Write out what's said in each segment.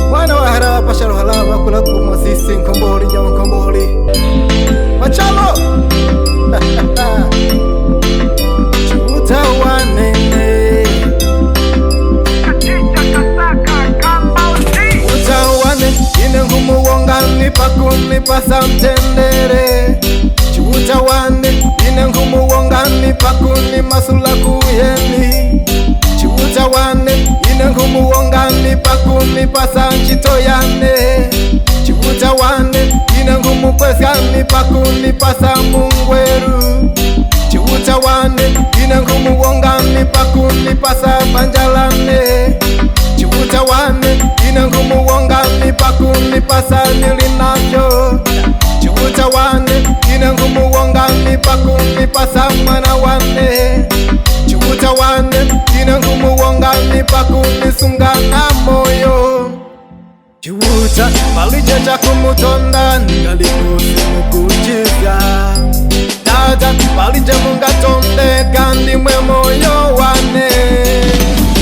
Mwana wa haraba sharuhalaba kula kumasisi nkomboli nkomboli machalo utawanene utawane ine nkumuwongani pakunipasa mtendere chiutawane ine nkumuwongani pakuni masula kuyeni chiutawane ine nkumuwongani pakunipasa nchitoyane chiutawane ine nkumukwesiani pakunipasa mungweru chiutawane ine nkumuwongani pakunipasa banjalane chiutawane ine nkumuwongani pakunipasa nilinavyo chiutawane ine nkumuwongani pakunipasa mwana wane chiutawane ine nkumuwongani pakunisungana moyo chiuta palije chakumutonda ngalikusi mukuchizya tata palije mungatondeka ndimwe moyo wane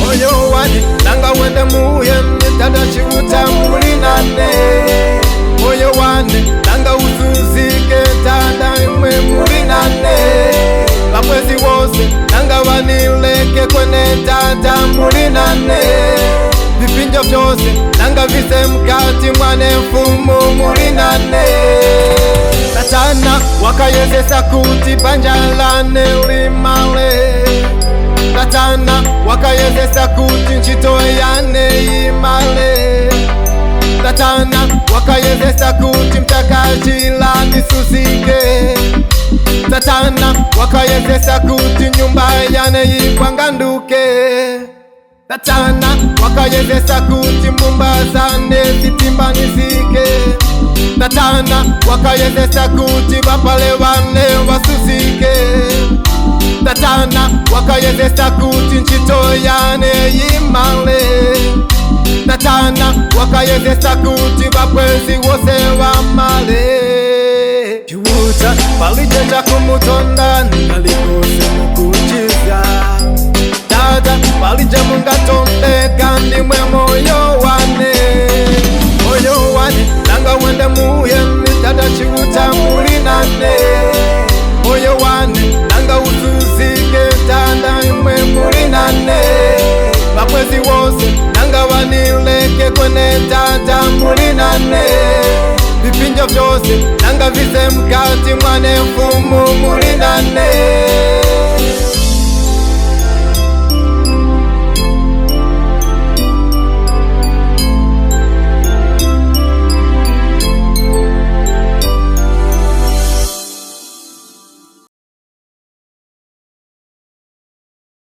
moyo wane nanga wende muye tata chiuta mulinane moyo wane nanga uzuzike tata imwe mulinane vamwezi wose nanga vanileke kwene tata mulinane vipinjo vyose nanga vise mkati mwane mfumo mulinane Satana wakayezesa kuti banjalane limale Satana wakayezesa kuti ntchito yane imale Satana wakayezesa kuti mtakachila nisuzike Satana wakayezesa kuti nyumba yane ikwanganduke Satana wakayezesa kuti mumbazane zitimbanizike Satana wakayezesa kuti vapale vane vasusike Satana wakayezesa kuti ntchito yane imale Satana wakayezesa kuti vapwezi wose vamale Chiuta palije chakumutonda ngalikose mukuchizya tata palije mungatondeka ndimwe moyo wane moyo wane nanga wende muye tata chiuta mulinane moyo wane nanga uzuzike tata imwe mulinane vamwezi wose nanga vanileke kwene tata mulinane vipinjo vyose nanga vise mkati mwane mfumu mulinane.